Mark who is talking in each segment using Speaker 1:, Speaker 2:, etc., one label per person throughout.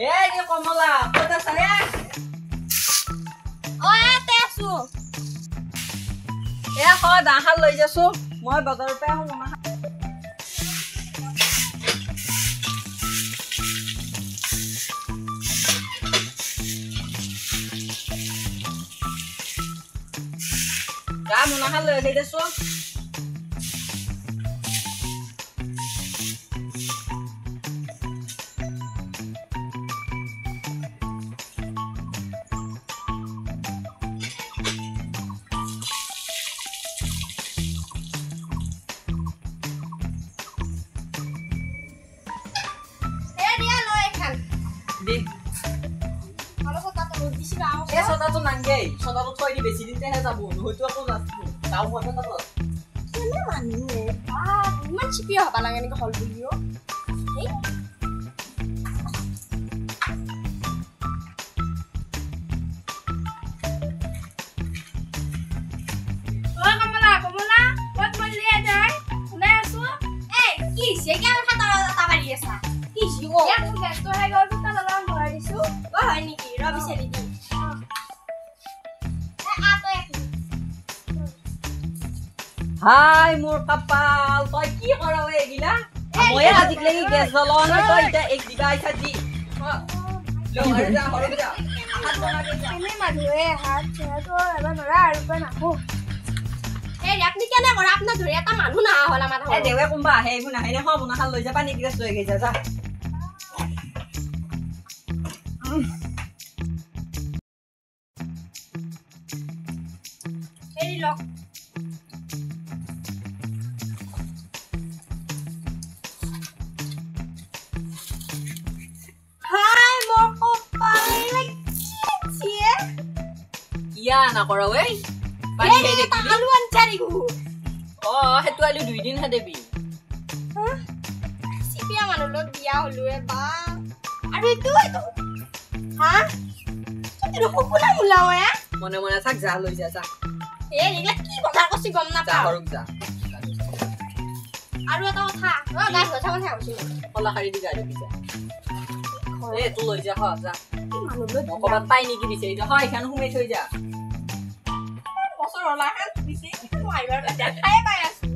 Speaker 1: এই কমলা ক'ত আছা হে?
Speaker 2: অ ইয়াতে আছো।
Speaker 1: এ খ দাহাল লৈ যাছো, মই বজাৰৰ পৰা আহো মামা। যা মোনাখান লৈ আহিছে দেচোন। ছটাটো নাংগে, ছটাটো থৈ দি বেছি দিনতেহে যাব, নহয়তো আকৌ নাচবো। গাঁও
Speaker 2: কেনে মানুহ ইমান চিপিয়া হবা লাগে নেকি হল বুলিও।
Speaker 1: হাই মোৰ কপাল, তই কি কৰা এইগিলা? মই আজিকালি গেছ জ্বলোৱা নাই, তই এতিয়া এক দিবা আইছা দি। দেৱে কোনোবা আহে এইবোৰ নাহে নে? মোনাখান লৈ যা, পানী গিলাচ লৈ গৈ যা যা। নকৰা ঐ, সেইটো আলু দুইদিনহে দেবি।
Speaker 2: চিপিয়া মানুহ লগত বিয়া হলো বা। আৰু এইটো এইটো হা সপোনা মোলাও।
Speaker 1: মনে মনে থাক, যা লৈ যা যা।
Speaker 2: এই এইগিলা কি বজাৰ কৰছি গম নাপাওঁ।
Speaker 1: যা।
Speaker 2: আৰু এটা কথা, গা ধোৱা চাবোন শেষ হৈছে।
Speaker 1: কলা শাৰী দি গা ধুবি যা। এই তোৰ লৈ যা, হ যা। ক'ৰবাত পাই নেকি বিচাৰি যা, হয় এইখন সোমাই থৈ যা।
Speaker 2: বছৰ হ'ল দিছে, মই আহিবাৰ দেখাই পাই আছো।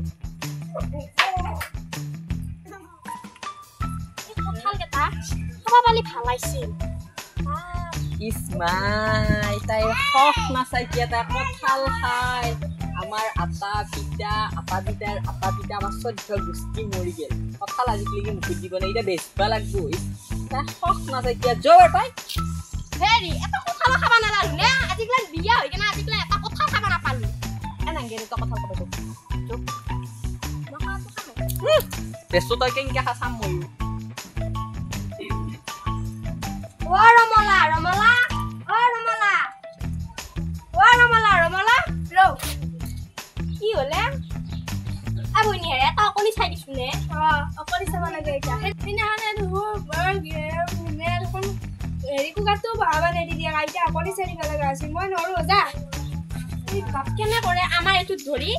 Speaker 2: কঁঠাল কেইটা খাব পালি ভাল আছিল।
Speaker 1: ইছমাই তাইৰ শখ নাচাইকিয়া তাই কঁঠাল খায়। আমাৰ আপা পিতা, আপা পিতাৰ আপা পিতা, আমাৰ 14 গোষ্ঠী মৰি গেল, কঁঠাল আজিকালি মুখত দিব নাই, এতিয়া বেচবা লাগব। তাই শখ নাচাইকিয়া জোৰ পাই।
Speaker 2: হেৰি এটা কঁঠালো খাব নালালো নে? আজিকালি বিয়া হৈ কিনে আজিকালি এটা কঁঠাল খাব নাপালো।
Speaker 1: নাংগে তই কঁঠাল খাব বেচো, তই কেনেকে খা চাম ময়ো।
Speaker 2: অ ৰমলা ৰমলা, অ ৰমলা, অ ৰমলা ৰমলা, ৰৌ কি হলে? আ বইনী হেৰে এটা অকণি চাই দিছো নে?
Speaker 3: অ অকণি চাব লাগে এতিয়া। সেইদিনাখনে দেখোন হেৰি কুকাৰটো বহাব নিদি দিয়া, এতিয়া অকণি চাই দিব লগা আছিল। মই নৰো যা।
Speaker 2: এই বাপ কেনে কৰে আমাৰ এইটোত ধৰি।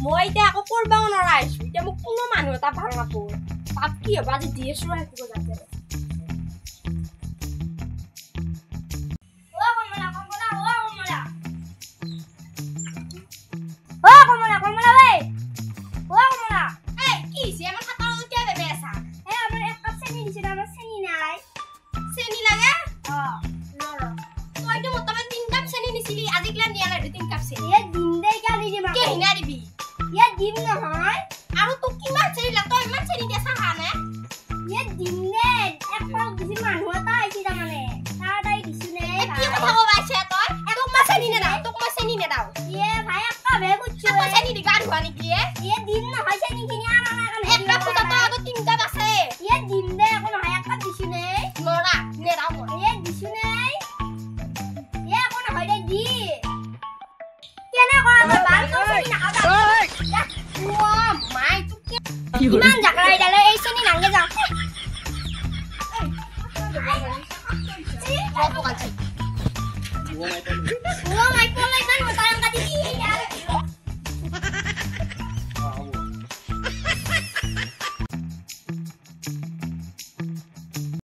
Speaker 2: মই এতিয়া আকৌ কৰবাও নৰা হৈছো, এতিয়া মোক কোনো মানুহ এটা ভাল নাপাওঁ। বাপ কি হ'ব আজি দি আছো সেইটো যাতে। ইমান জাকৰাই দালে এই চেনি নাংগে যাওঁ।